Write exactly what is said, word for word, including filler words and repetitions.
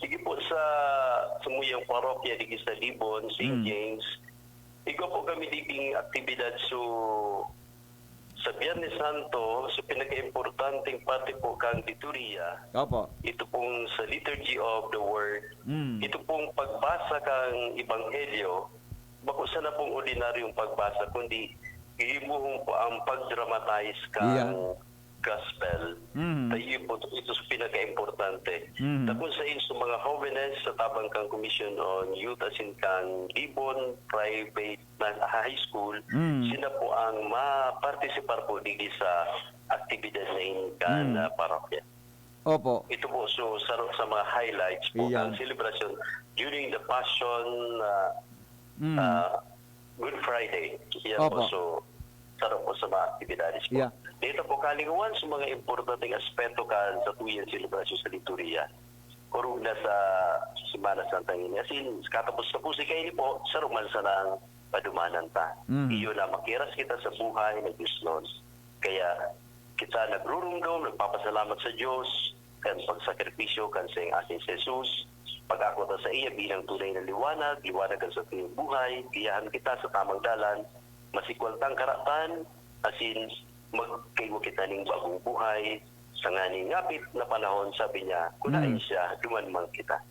Iyo po sa samuyang parokya digdi sa Libon, Saint Mm. James, igwa po kami digding aktibidad. So, sa Biyernes Santo, sa pinakaimportanteng parte po kan liturhiya, Opo. ito pong sa Liturgy of the Word, Mm. ito pong pagbasa kan Ebanghelyo, bako sana pong ordinaryong pagbasa, kundi gigibohon po ang pag-dramatize kan Iyan. gospel. Mhm. Tayo po, ito sa pinaka-importante. Mhm. Ta kun sa inyo mga hobenes sa tabang kan Commission on Youth asin kan Libon Private na High School, Mm. sila po ang ma-participar po digdi sa aktibidad na ini kan, Mm. ah, parokya. Opo. Ito po, so, saro sa mga highlights po Iyan. ng selebrasyon during the Passion, ah, Mm. ah, Good Friday. Yan po, Opo. so, saro po sa mga aktibidades po. Yeah. Dito po, kalingawan sa mga importanteng aspeto kan satuyang selebrasyon sa liturhiya. Orog na sa Semana Santa ini. As in, katapos-tapos kaini po, saro man sanang padumanan ta. Mhm. Iyo na makiras kita sa buhay na Dios nun. Kaya, kita nagrurumdom, nagpapasalamat sa Dios, kan pagsakripisyo kan saiyang Asin si Jesus. Pag-ako ta saiya bilang tunay na liwanag, liwanag kan satuyang buhay, giyahan kita sa tamang dalan, masikwal tang karatan, asin magkaigwa kita ning bagong buhay, tanganing ngapit na panahon, sabi niya, "Kun haen Hmm. siya, duman man kita."